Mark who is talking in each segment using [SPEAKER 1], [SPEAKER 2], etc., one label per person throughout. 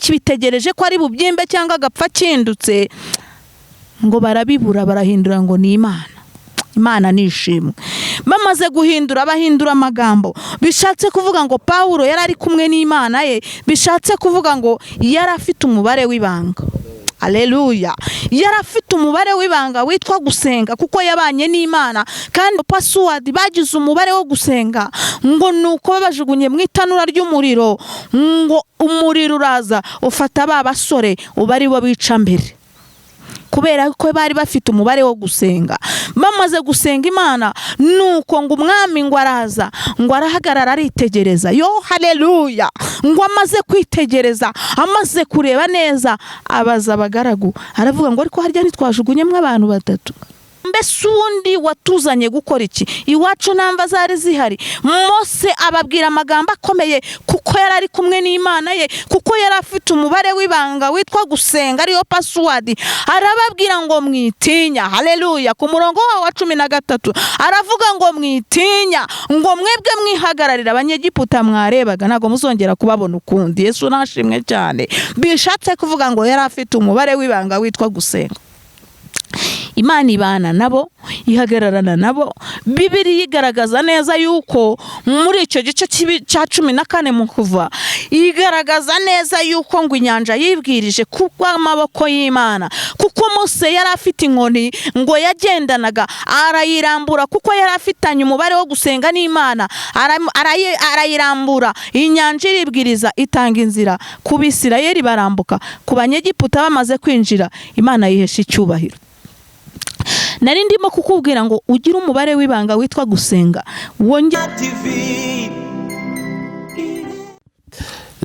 [SPEAKER 1] Bakibitegereje ko ari bubyimbe cyangwa agapfa akindutse, ngo barabibura, barahindura ngo ni Imana. Imana nishimwe. Bamaze guhindura, bahindura amagambo. Bishatse kuvuga ngo Pawulo yari ari kumwe n'Imana ye, bishatse kuvuga ngo yari afite umubare w'ibanga. Aleluya! Yari afite umubare w'ibanga witwa gusenga, kuko yabanye n'Imana. Kandi password bagize umubare wo gusenga, ngo ni uko babajugunye mu itanura ry'umuriro, ngo umuriro uraza ufata ba basore, uba ari bo bica mbere, kubera ko bari bafite umubare wo gusenga. Bamaze gusenga Imana, nuko ngo umwami ngo araza, ngo arahagarara, aritegereza. Yo haleluya! Ngo amaze kwitegereza, amaze kureba neza, abaza abagaragu, aravuga ngo: "Ariko harya ntitwajugunyemo abantu batatu? Mbese ubundi watuzanye gukora iki? Iwacu nta mva zari zihari." Mose ababwira amagambo akomeye, kuko yari ari kumwe n'Imana ye, kuko yari afite umubare w'ibanga witwa gusenga, ariyo password. Arababwira ngo: "Mwitinya." Haleluya! Ku murongo wawo wa 13 aravuga ngo: "Mwitinya," ngo "mwebwe mwihagararira, Abanyegiputa mwarebaga ntabwo muzongera kubabona ukundi." Yesu nashimwe cyane. Bishatse kuvuga ngo yari afite umubare w'ibanga witwa gusenga. Imana ibana nabo, ihagararana nabo. Bibiliya igaragaza neza yuko muri icyo gice cya 14 mu Kuva, igaragaza neza yuko ngo inyanja yibwirije kubw'amaboko y'Imana, kuko Mose yari afite inkoni ngo yagendanaga, arayirambura, kuko yari afitanye umubare wo gusenga n'Imana. Arayirambura, inyanja iribwiriza, itanga inzira ku Bisirayeli, barambuka. Ku Banyegiputa bamaze kwinjira, Imana yihesha icyubahiro. Nari ndimo kukubwira ngo ugire umubare w'ibanga witwa gusenga, wongere
[SPEAKER 2] TV.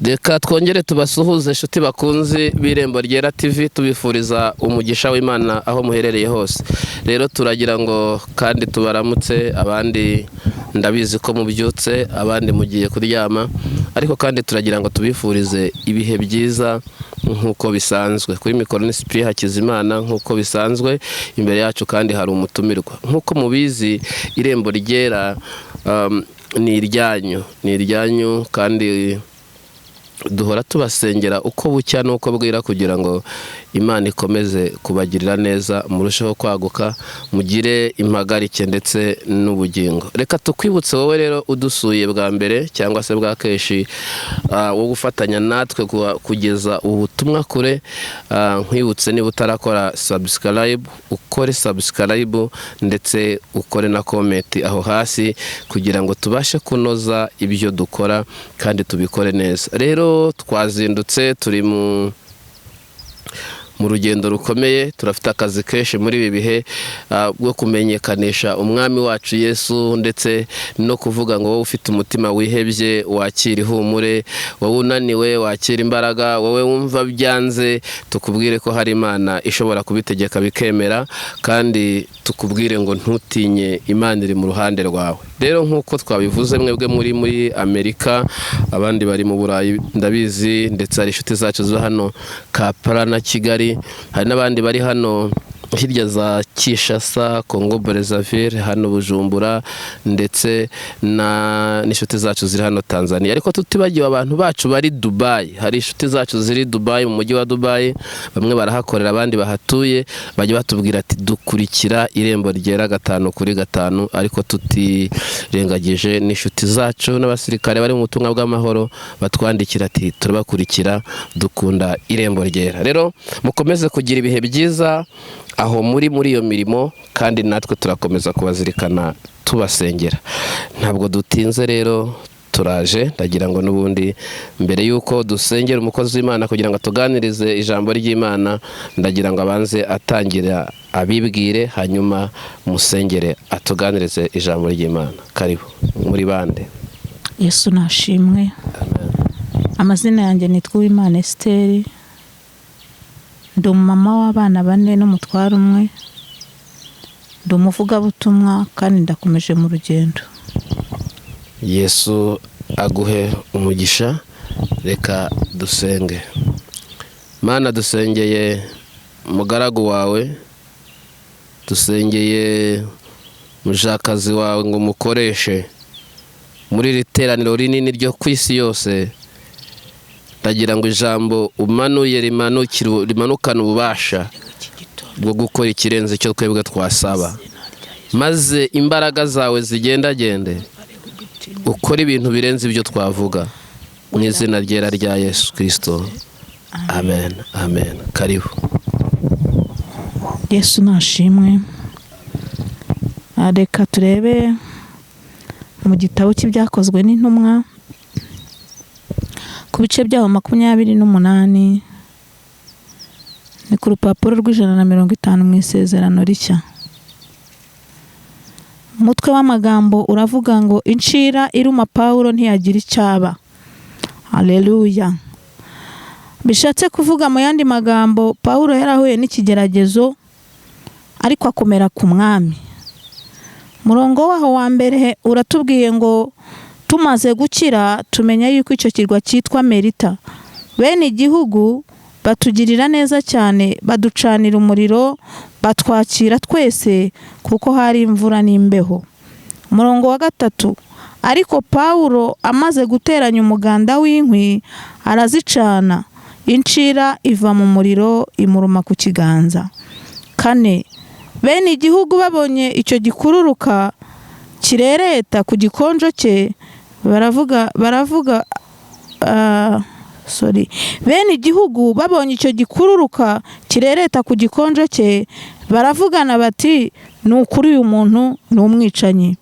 [SPEAKER 3] Reka twongere tubasuhuze, inshuti bakunzi b'Irembo Ryera TV, tubifuriza umugisha w'Imana aho muherereye hose. Rero turagira ngo kandi tubaramutse. Abandi ndabizi ko mubyutse, abandi mugiye kuryama, ariko kandi turagira ngo tubifurize ibihe byiza nk'uko bisanzwe. Kuri mikoro ni Sipiye Hakizimana nk'uko bisanzwe. Imbere yacu kandi hari umutumirwa. Nk'uko mubizi, Irembo Ryera ni iryanyu, ni iryanyu, kandi duhora tubasengera uko bucya n'uko bwira kugira ngo Imana ikomeze kubagirira neza, murusheho kwaguka, mugire impagarike ndetse n'ubugingo. Reka tukwibutse wowe rero udusuye bwa mbere cyangwa se bwa kenshi, wo gufatanya natwe kugeza ubutumwa kure. Nkwibutse, niba utarakora subscribe, ukore subscribe ndetse ukore na comment aho hasi kugira ngo tubashe kunoza ibyo dukora kandi tubikore neza. Rero twazindutse, turi mu rugendo rukomeye, turafite akazi kenshi muri ibi bihe bwo kumenyekanisha Umwami wacu Yesu, ndetse no kuvuga ngo wowe ufite umutima wihebye wakira ihumure, wowe unaniwe wakira imbaraga, wowe wumva byanze tukubwire ko hari Imana ishobora kubitegeka bikemera, kandi tukubwire ngo ntutinye, Imana iri mu ruhande rwawe. Rero nk'uko twabivuze, mwebwe muri Amerika, abandi bari mu Burayi ndabizi, ndetse hari inshuti zacu zo hano Kampala na Kigali, hari n'abandi bari hano hirya za Kinshasa, Congo Brazzaville, hano Bujumbura, ndetse na n'inshuti zacu ziri hano Tanzania. Ariko tutibagiwe abantu bacu bari Dubai. Hari inshuti zacu ziri Dubai, mu mujyi wa Dubai, bamwe barahakorera, abandi bahatuye, bajya batubwira ati: "Dukurikira Irembo Ryera 5 kuri 5." Ariko tutirengagije n'inshuti zacu n'abasirikare bari mu butumwa bw'amahoro, batwandikira ati: "Turabakurikira, dukunda Irembo Ryera." Rero mukomeze kugira ibihe byiza aho muri iyo mirimo, kandi natwe turakomeza kubazirikana tubasengera. Ntabwo dutinze rero, turaje. Ndagira ngo n'ubundi mbere y'uko dusengera umukozi w'Imana kugira ngo atuganirize ijambo ry'Imana, ndagira ngo abanze atangira abibwire, hanyuma musengere atuganirize ijambo ry'Imana. Karibu. Muri bande?
[SPEAKER 1] Yesu nashimwe. Amazina yanjye nitwa Uwimana Esiteri, ndi umumama w'abana bane n'umutware umwe, ndi umuvugabutumwa kandi ndakomeje mu rugendo.
[SPEAKER 3] Yesu aguhe umugisha. Reka dusenge. Mana, dusengeye umugaragu wawe, dusengeye mujakazi wawe ngo umukoreshe muri iri teraniro rinini ryo ku isi yose. Ndagira ngo umukoreshe imirimo itangaza. Ndagira ngo ijambo umanuye rimanukane ububasha bwo gukora ikirenze icyo twebwe twasaba, maze imbaraga zawe zigendagende ukora ibintu birenze ibyo twavuga, mu izina ryera rya Yesu Kristo, amen, amen. Karibu.
[SPEAKER 1] Yesu nashimwe. Reka turebe mu gitabo cy'ibyakozwe n'intumwa ku bice byaho 28, ni ku rupapuro rw'150 mu isezerano rishya. Umutwe w'amagambo uravuga ngo incira iruma Pawulo ntiyagira icyaba. Haleluya. Bishatse kuvuga mu yandi magambo, Pawulo yarahuye n'ikigeragezo ariko akomera ku mwami. Murongo waho wa mbere uratubwiye ngo tumaze gukira tumenya yuko icyo kirwa cyitwa Melita. Bene igihugu batugirira neza cyane, baducanira umuriro, batwakira twese kuko hari imvura n'imbeho. Umurongo wa 3, ariko Pawulo amaze guteranya umuganda w'inkwi arazicana, incira iva mu muriro imuruma ku kiganza. 4, bene igihugu babonye icyo gikururuka kirereta ku gikonjo cye, baravuga bene igihugu babonye icyo gikururuka kirereta ku gikonjo cye, baravugana bati ni ukuri uyu muntu ni umwicanyi,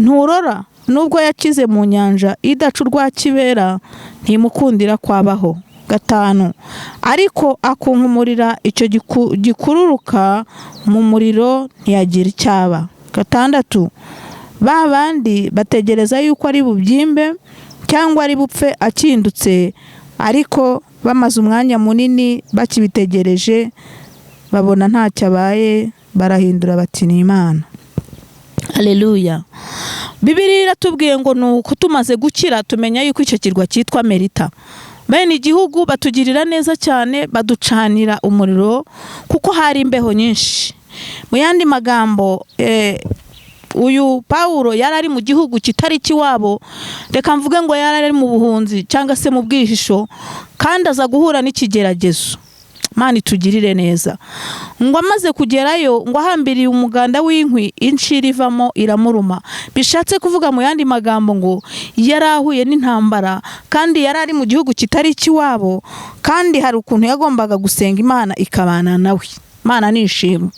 [SPEAKER 1] nturora nubwo yakize mu nyanja idaca urwa kibera ntimukundira kwabaho. 5, ariko akunkumurira icyo gikururuka mu muriro ntiyagira icyaba. 6, ba bandi bategereza yuko ari bubyimbe cyangwa ari bupfe akindutse, ariko bamaze umwanya munini bakibitegereje babona ntacyo abaye, barahindura bati ni Imana. Haleluya. Bibiliya iratubwiye ngo nuko tumaze gukira tumenya yuko icyo kirwa cyitwa Melita. Bene igihugu batugirira neza cyane, baducanira umuriro kuko hari imbeho nyinshi. Mu yandi magambo, uyu Pawulo yari ari mu gihugu kitari kiwabo, reka mvuge ngo yari ari mu buhunzi cyangwa se mu bwihisho, kandi aza guhura n'ikigeragezo. Imana itugirire neza. Ngo amaze kugerayo ngo ahambiriye umuganda w'inkwi, incira ivamo iramuruma. Bishatse kuvuga mu yandi magambo ngo yari ahuye n'intambara, kandi yari ari mu gihugu kitari kiwabo, kandi hari ukuntu yagombaga gusenga Imana ikabana nawe. Imana nishimwe.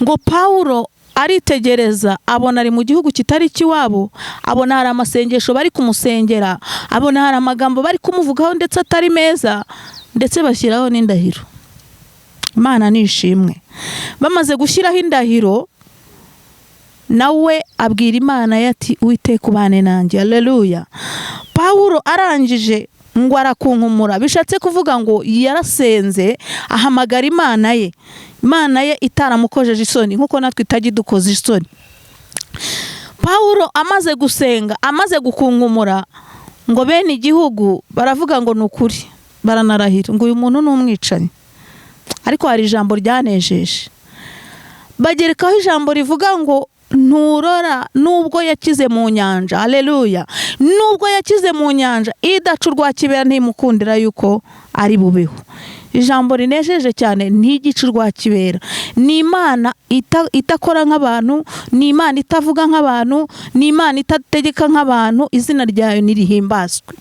[SPEAKER 1] Ngo Pawulo aritegereza abona ari mu gihugu kitari kiwabo, abona hari amasengesho bari kumusengera, abona hari amagambo bari kumuvugaho ndetse atari meza, ndetse bashyiraho n'indahiro. Imana nishimwe. Bamaze gushyiraho indahiro, nawe abwira Imana yati Uwiteka ubane nanjye. Haleluya. Pawulo arangije ngo arakunkumura, bishatse kuvuga ngo yarasenze ahamagara Imana ye, Imana ye itaramukojeje isoni nkuko natwe itajya idukoza isoni. Pawulo amaze gusenga, amaze gukunkumura, ngo bene igihugu baravuga ngo ni ukuri, baranarahira ngo uyu muntu ni umwicanyi. Ariko hari ijambo ryanejeje, bagerekaho ijambo rivuga ngo nturora nubwo yakize mu nyanja. Haleluya. Nubwo yakize mu nyanja idaca urwa kibera ntimukundira yuko ari bubeho. Ijambo rinejeje cyane, ntigica urwa kibera. Ni Imana itakora nk'abantu, ni Imana itavuga nk'abantu, ni Imana itategeka nk'abantu, izina ryayo nirihimbazwe.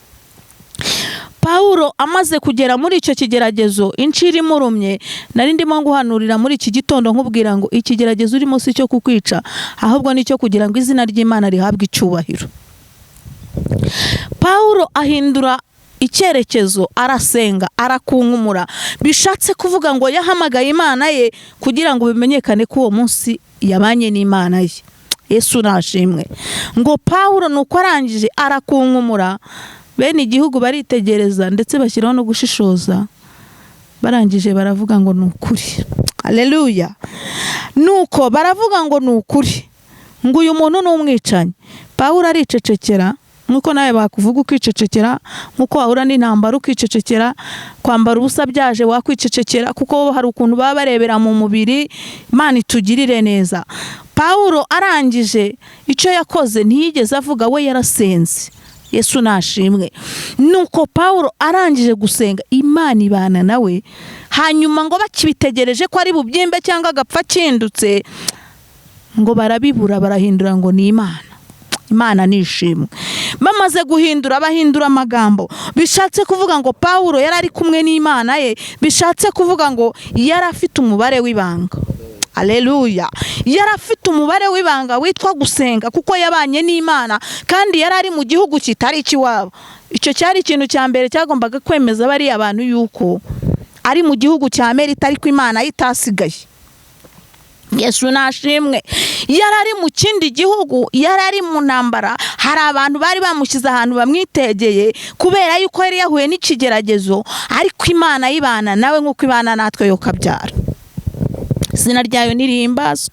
[SPEAKER 1] Pawulo amaze kugera muri icyo kigeragezo, incira imurumye, nari ndimo nguhanurira muri iki gitondo nkubwira ngo ikigeragezo urimo si cyo kukwica, ahubwo ni cyo kugira ngo izina ry'Imana rihabwe icyubahiro. Pawulo ahindura icyerekezo, arasenga, arakunkumura. Bishatse kuvuga ngo yahamagaye Imana ye kugira ngo bimenyekane ko uwo munsi yabanye n'Imana ye. Yesu nashimwe. Ngo Pawulo nuko arangije arakunkumura, bene igihugu baritegereza ndetse bashyiraho no gushishoza, barangije baravuga ngo ni ukuri. Haleluya. Nuko baravuga ngo ni ukuri, ngo uyu muntu ni umwicanyi. Pawulo aricecekera, nkuko nawe bakuvuga ukicecekera, nkuko wahura n'intambara ukicecekera, kwambara ubusa byaje wakwicecekera, kuko hari ukuntu baba barebera mu mubiri. Imana itugirire neza. Pawulo arangije icyo yakoze ntiyigeze avuga, we yarasenze. Yesu nashimwe. Nuko Pawulo arangije gusenga, Imana ibana nawe. Hanyuma ngo bakibitegereje ko ari bubyimbe cyangwa agapfa akindutse, ngo barabibura, barahindura ngo ni Imana. Imana nishimwe. Bamaze guhindura, bahindura amagambo. Bishatse kuvuga ngo Pawulo yari ari kumwe n'Imana ye, bishatse kuvuga ngo yari afite umubare w'ibanga. Haleluya. Yari afite umubare w'ibanga witwa gusenga, kuko yabanye n'Imana kandi yari ari mu gihugu kitari ikiwabo. Icyo cyari ikintu cya mbere cyagombaga kwemeza bariya abantu yuko ari mu gihugu cya Amerika, ariko Imana itasigaye. Yesu nashimwe. Yari ari mu kindi gihugu, yari ari mu ntambara, hari abantu bari bamushyize ahantu bamwitegeye kubera yuko yari yahuye n'ikigeragezo, ariko Imana yibana nawe nk'uko ibana natwe yo kabyara. Izina ryayo nirihimbazwe.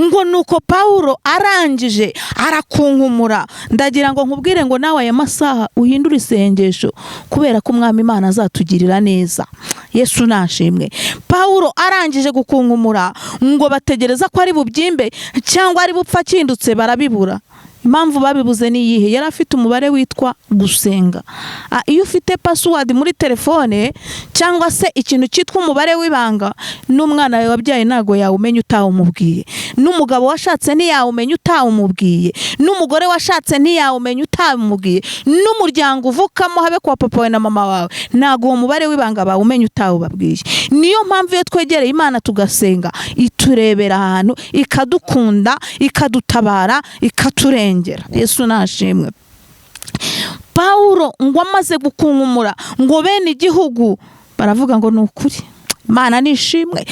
[SPEAKER 1] Ngo nuko Pawulo arangije arakunkumura. Ndagira ngo nkubwire ngo nawe aya masaha uhindure isengesho, kubera ko Umwami Imana azatugirira neza. Yesu nashimwe. Pawulo arangije gukunkumura, ngo bategereza ko ari bubyimbe cyangwa ari bupfa akindutse, barabibura. Impamvu babibuze ni iyihe? Yari afite umubare witwa gusenga. Iyo ufite password muri telefone cyangwa se ikintu cyitwa umubare w'ibanga, n'umwana wawe wabyaye ntago yawumenya utawumubwiye, n'umugabo washatse ntiyawumenya utawumubwiye, n'umugore washatse ntiyawumenya utawumubwiye, n'umuryango uvukamo habe kwa papa wawe na mama wawe, ntago uwo mubare w'ibanga bawumenya utawubabwiye. Niyo mpamvu iyo twegereye Imana tugasenga, iturebera ahantu, ikadukunda, ikadutabara, ikaturengera. Yesu nashimwe. Pawulo ngo amaze gukunkumura, ngo bene igihugu baravuga ngo ni ukuri, Imana nishimwe.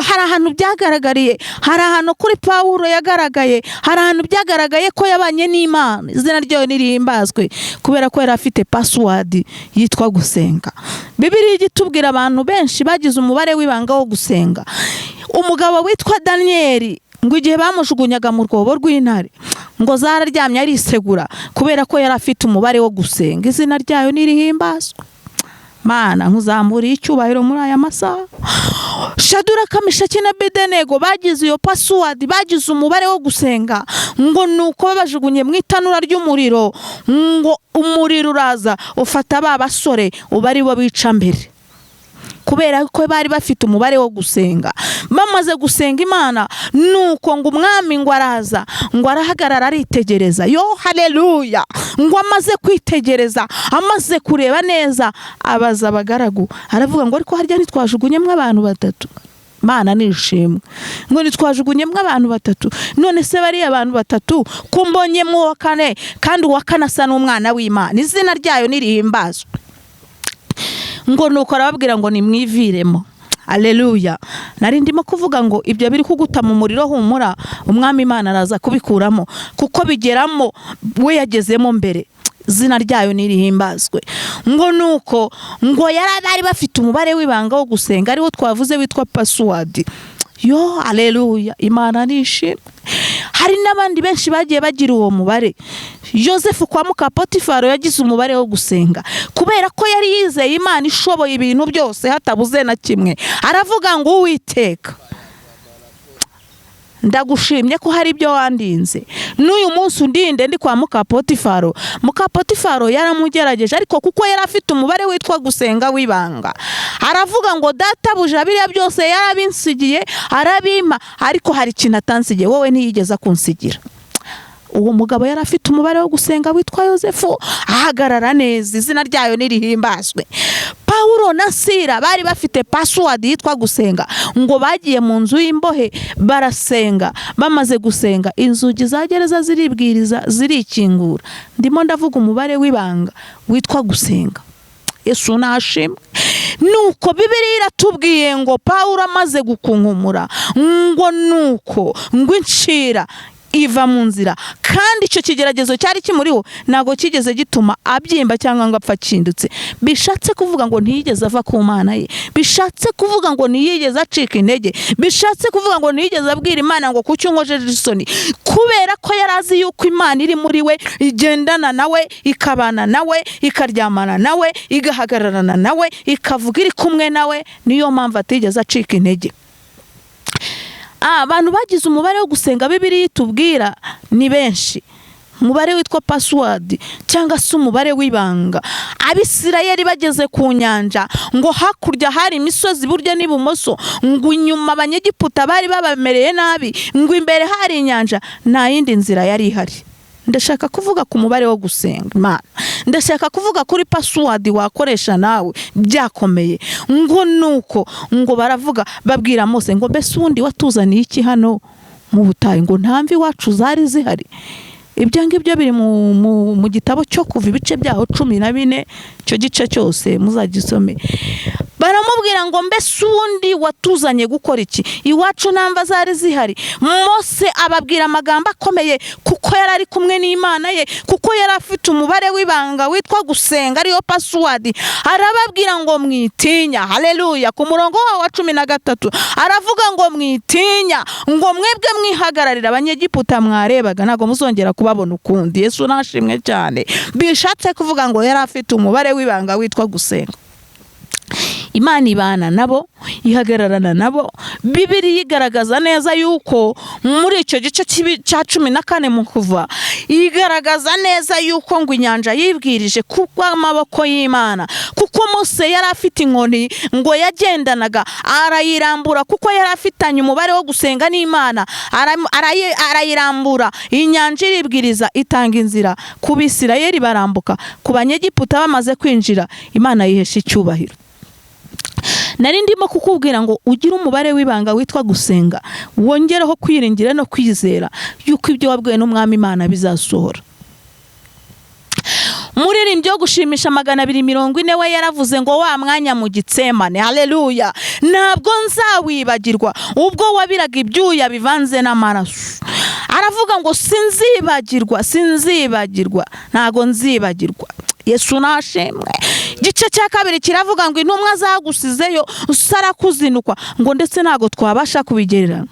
[SPEAKER 1] Hari ahantu byagaragariye, hari ahantu kuri Pawulo yagaragaye, hari ahantu byagaragaye ko yabanye n'Imana. Izina ryayo nirihimbazwe, kubera ko yari afite password yitwa gusenga. Bibiliya ijya itubwira abantu benshi bagize umubare w'ibanga wo gusenga. Umugabo witwa Daniyeli, ngo igihe bamujugunyaga mu rwobo rw'intare, ngo zararyamye arisegura, kubera ko yari afite umubare wo gusenga. Izina ryayo nirihimbazwe. Mana nkuzamuriye icyubahiro muri aya masaha. Shaduraka, Meshaki na Abedenego bagize iyo password, bagize umubare wo gusenga, ngo nuko babajugunye mu itanura ry'umuriro, ngo umuriro uraza ufata ba basore uba ari bo bica mbere, kubera ko bari bafite umubare wo gusenga. Bamaze gusenga Imana, nuko ngo umwami ngo araza, ngo arahagarara aritegereza. Yo haleluya. Ngo amaze kwitegereza, amaze kureba neza, abaza abagaragu, aravuga ngo ariko harya ntitwajugunyemo abantu batatu? Mana nishimwe. Ngo ntitwajugunyemo abantu batatu? None se bariya abantu batatu ko mbonyemo uwa kane, kandi uwa kane asa n'umwana w'Imana? Izina ryayo nirihimbazwe. Ngo nuko arababwira ngo nimwiviremo. Haleluya. Nari ndimo kuvuga ngo ibyo biri kuguta mu muriro, humura, Umwami Imana araza kubikuramo, kuko bigeramo we yagezemo mbere. Izina ryayo nirihimbazwe. Ngo nuko ngo yari bari bafite umubare w'ibanga wo gusenga, ariwo twavuze witwa password. Yo haleluya. Imana nishimwe. Hari n'abandi benshi bagiye bagira uwo mubare. Yosefu kwa muka Potifaro yagize umubare wo gusenga, kubera ko yari yizeye Imana ishoboye ibintu byose hatabuze na kimwe. Aravuga ngo Uwiteka, ndagushimye ko hari ibyo wandinze, n'uyu munsi undinde ndi kwa muka Potifaro. Muka Potifaro yaramugerageje, ariko kuko yari afite umubare witwa gusenga w'ibanga, aravuga ngo databuja biriya byose yarabinsigiye, arabimpa, ariko hari ikintu atansigiye, wowe ntiyigeze akunsigira. Uwo mugabo yari afite umubare wo gusenga witwa Yosefu, ahagarara neza. Izina ryayo nirihimbazwe. Pawulo na Sila bari bafite password yitwa gusenga, ngo bagiye mu nzu y'imbohe barasenga. Bamaze gusenga, inzugi za gereza ziribwiriza, zirikingura. Ndimo ndavuga umubare w'ibanga witwa gusenga. Yesu nashimwe. Nuko Bibiliya iratubwiye ngo Pawulo amaze gukunkumura, ngo nuko ngo incira iva mu nzira, kandi icyo kigeragezo cyari kimuriho ntabwo kigeze gituma abyimba cyangwa ngo apfa akindutse. Bishatse kuvuga ngo ntiyigeze ava ku Mana ye, bishatse kuvuga ngo ntiyigeze acika intege, bishatse kuvuga ngo ntiyigeze abwira Imana ngo kuki unkojeje isoni, kubera ko yari azi yuko Imana iri muri we, igendana nawe, ikabana nawe, ikaryamana nawe, igahagararana nawe, ikavuga iri kumwe nawe. Niyo mpamvu atigeze acika intege. Abantu bagize umubare wo gusenga Bibiliya itubwira ni benshi. Umubare witwa password cyangwa se umubare w'ibanga. Abisirayeli bageze ku nyanja, ngo hakurya hari imisozi iburyo n'ibumoso, ngo inyuma Abanyegiputa bari babamereye nabi, ngo imbere hari inyanja, nta yindi nzira yari ihari. Ndashaka kuvuga ku mubare wo gusenga Imana, ndashaka kuvuga kuri password wakoresha nawe byakomeye. Ngo nuko ngo baravuga, babwira Mose ngo: "Mbese ubundi watuzaniye iki hano mu butayu?" Ngo nta mva iwacu zari zihari. Ibyo ngibyo biri mu gitabo cyo Kuva, ibice byaho 14, icyo gice cyose muzagisome. Baramubwira ngo: "Mbese ubundi watuzanye gukora iki? Iwacu nta mva zari zihari." Mose ababwira amagambo akomeye, kuko yari ari kumwe n'Imana ye, kuko yari afite umubare w'ibanga witwa gusenga, ariyo password. Arababwira ngo: "Mwitinya." Haleluya! Ku murongo wawo wa 13 aravuga ngo: "Mwitinya," ngo "mwebwe mwihagararira, Abanyegiputa mwarebaga ntabwo muzongera kubabona ukundi." Yesu nashimwe cyane. Bishatse kuvuga ngo yari afite umubare w'ibanga witwa gusenga. Imana ibana nabo, ihagararana nabo. Bibiliya igaragaza neza yuko muri icyo gice cya 14 mu Kuva, igaragaza neza yuko ngo inyanja yibwirije kubw'amaboko y'Imana, kuko Mose yari afite inkoni ngo yagendanaga, arayirambura, kuko yari afitanye umubare wo gusenga n'Imana. Arayirambura, inyanja iribwiriza, itanga inzira ku Bisirayeli, barambuka. Ku Banyegiputa bamaze kwinjira, Imana yihesha icyubahiro. Nari ndimo kukubwira ngo ugire umubare w'ibanga witwa gusenga, wongereho kwiringira no kwizera yuko ibyo wabwiwe n'Umwami Imana bizasohora. Umuririmbyi wo gushimisha 240 we yaravuze ngo: "Wa mwanya mu Gitsemane, haleluya, ntabwo nzawibagirwa, ubwo wabiraga ibyuya bivanze n'amaraso." Aravuga ngo: "Sinzibagirwa, sinzibagirwa, ntabwo nzibagirwa." Yesu nashimwe. Igice cya kabiri kiravuga ngo: "Intumwa zagusizeyo sarakuzinukwa," ngo "ndetse ntabwo twabasha kubigereranya,"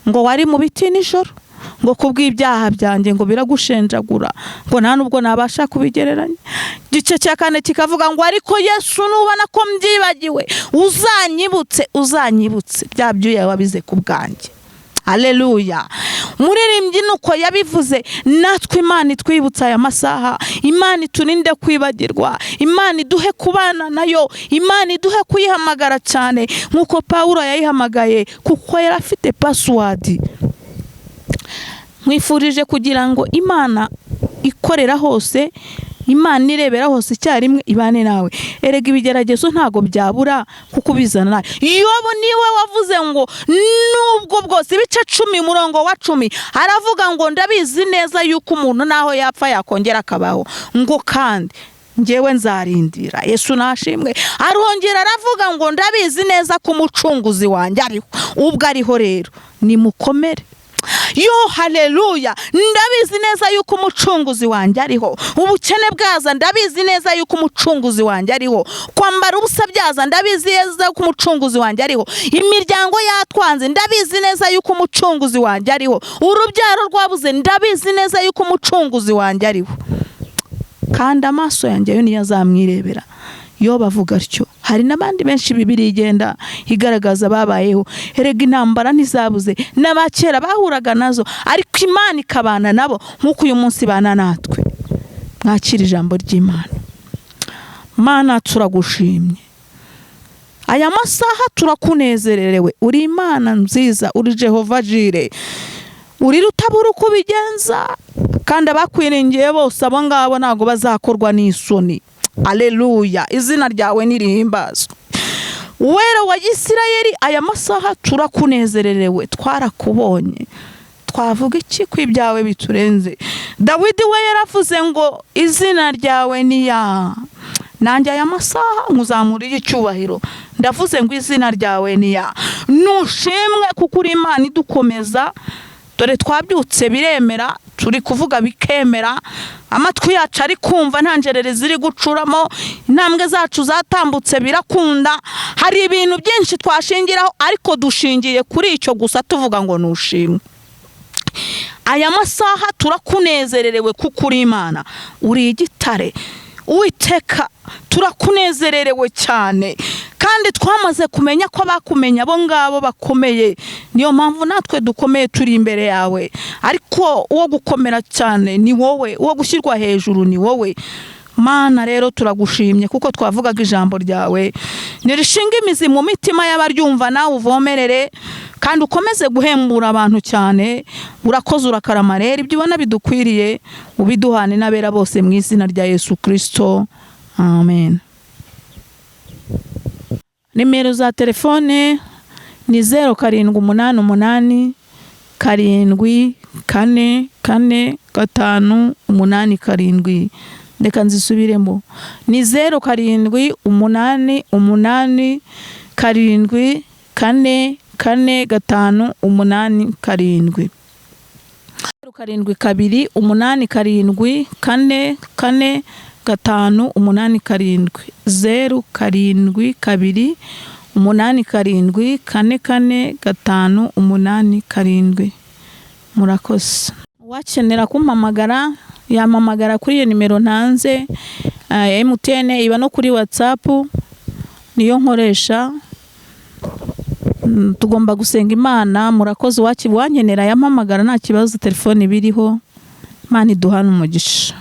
[SPEAKER 1] ngo "wari mu biti nijoro," ngo "kubw'ibyaha byanjye," ngo "biragushenjagura," ngo "nta nubwo nabasha kubigereranya." Igice cya kane kikavuga ngo: "Ariko Yesu, nubona ko mbyibagiwe, uzanyibutse, uzanyibutse bya byuya wabize ku bwanjye." Haleluya! Umuririmbyi nuko yabivuze. Natwe Imana itwibutsa aya masaha, Imana iturinde kwibagirwa, Imana iduhe kubana nayo, Imana iduhe kuyihamagara cyane nk'uko Pawulo yayihamagaye, kuko yari afite password. Nkwifurije kugira ngo Imana ikorera hose, Imana irebera hose icyarimwe, ibane nawe. Erega ibigeragezo ntabwo byabura kuko ubizana nawe. Yobu niwe wavuze ngo nubwo bwose, ibice 10 umurongo wa 10, aravuga ngo: "Ndabizi neza yuko umuntu naho yapfa yakongera akabaho," ngo "kandi ngewe nzarindira." Yesu nashimwe. Arongera aravuga ngo: "Ndabizi neza ko Umucunguzi wanjye ariho, ubwo ariho rero nimukomere." Yo haleluya! Ndabizi neza yuko Umucunguzi wanjye ariho. Ubukene bwaza, ndabizi neza yuko Umucunguzi wanjye ariho. Kwambara ubusa byaza, ndabizi neza yuko Umucunguzi wanjye ariho. Imiryango yatwanze, ndabizi neza yuko Umucunguzi wanjye ariho. Urubyaro rwabuze, ndabizi neza yuko Umucunguzi wanjye ariho, kandi amaso yanjye yo niyo azamwirebera. Iyo bavuga atyo, hari n'abandi benshi Bibiliya igenda igaragaza babayeho. Erega intambara ntizabuze, n'abakera bahuraga nazo, ariko Imana ikabana nabo nk'uko uyu munsi ibana natwe. Mwakira ijambo ry'Imana. Mana, turagushimye aya masaha, turakunezererewe. Uri Imana nziza, uri Jehova Jireh, uri rutabura uko ubigenza, kandi abakwiringiye bose abo ngabo ntabwo bazakorwa n'isoni. Aleluya! Izina ryawe nirihimbazwe, Wera wa Isirayeli. Aya masaha turakunezererewe, twarakubonye. Twavuga iki ko ibyawe biturenze? Dawidi we yaravuze ngo: "Izina ryawe ni ya." Nanjye aya masaha nkuzamuriye icyubahiro, ndavuze ngo: "Izina ryawe ni ya." Nushimwe kuko uri Imana idukomeza. Dore twabyutse biremera, turi kuvuga bikemera, amatwi yacu ari kumva, nta njereri ziri gucuramo, intambwe zacu zatambutse birakunda. Hari ibintu byinshi twashingiraho, ariko dushingiye kuri icyo gusa tuvuga ngo nushimwe. Aya masaha turakunezererewe kuko uri Imana, uri igitare. Uwiteka, turakunezererewe cyane. Kandi twamaze kumenya ko bakumenya abo ngabo bakomeye, niyo mpamvu natwe dukomeye turi imbere yawe. Ariko uwo gukomera cyane ni wowe, uwo gushyirwa hejuru ni wowe. Mana rero turagushimye kuko twavugaga ijambo ryawe nirishinga imizi mu mitima y'abaryumva, nawe uvomerere kandi ukomeze guhembura abantu cyane. Urakoze, urakarama. Rero ibyo ubona bidukwiriye ubiduhane n'abera bose mu izina rya Yesu Kirisito, amen. Nimero za telefone ni 0788744587. Reka nzisubiremo, ni 0788744587, 0728744587, 0728744587. Murakoze. Uwakenera kumpamagara yampamagara kuri iyo nimero ntanze ya MTN, iba no kuri WhatsApp, niyo nkoresha. Tugomba gusenga Imana. Murakoze. Uwankenera yampamagara nta kibazo, telefone ibiriho. Imana iduhane umugisha.